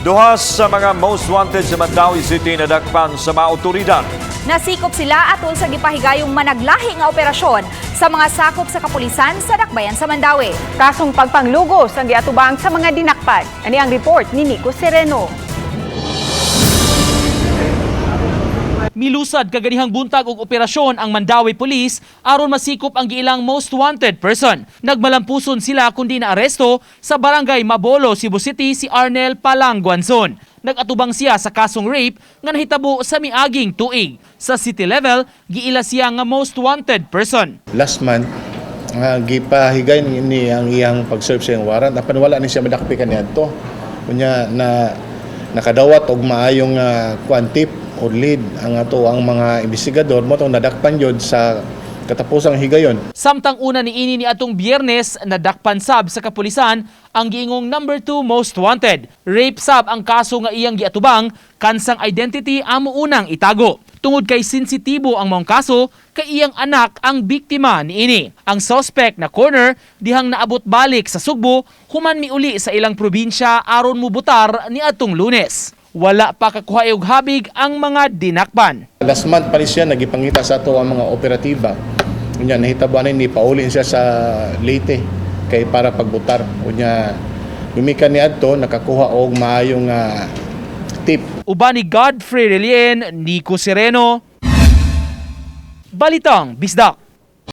Duha sa mga most wanted sa Mandaue City nadakpan sa mga otoridad. Nasikop sila atol sa gipahigayong managlahi nga operasyon sa mga sakop sa kapulisan sa Dakbayan sa Mandaue. Kasong pagpanglugos ang giatubang sa mga dinakpan. Ani ang report ni Nico Sereno. Milusad kaganihang buntag og operasyon ang Mandaue Police aron masikop ang giilang most wanted person. Nagmalampuson sila kundi naaresto sa barangay Mabolo, Cebu City si Arnel Palang Guanzon. Nag-atubang siya sa kasong rape nga nahitabo sa miaging tuig. Sa city level, giila siya nga most wanted person. Last month gipahigay ni ang iyang pag-serve sa iyang warrant, apan wala ni siya madakpi kaniadto. Unya na nakadawat og maayong kuan, tip or lead ang ato ang mga investigador mo tong nadakpan jud sa katapusang higayon. Samtang una ni ini ni atong Biyernes, nadakpan sab sa kapulisan ang giingong number 2 most wanted. Rape sab ang kaso nga iyang giatubang, kansang identity amo unang itago. Tungod kay sensitibo ang maong kaso, kay iyang anak ang biktima niini. Ang suspect na corner dihang naabot balik sa Sugbo human miuli sa ilang probinsya aron mubutar ni atong Lunes. Wala pa kakuha og habig ang mga dinakpan. Last month pa rin siya nagipangita sa ato ang mga operatiba. Unya nahitabo ani ni pauli siya sa Leyte kay para pagbutar. Unya gumikan ni adto nakakuha og maayong tip. Uban ni Godfrey Relien, Nico Sereno. Balitang Bisdak.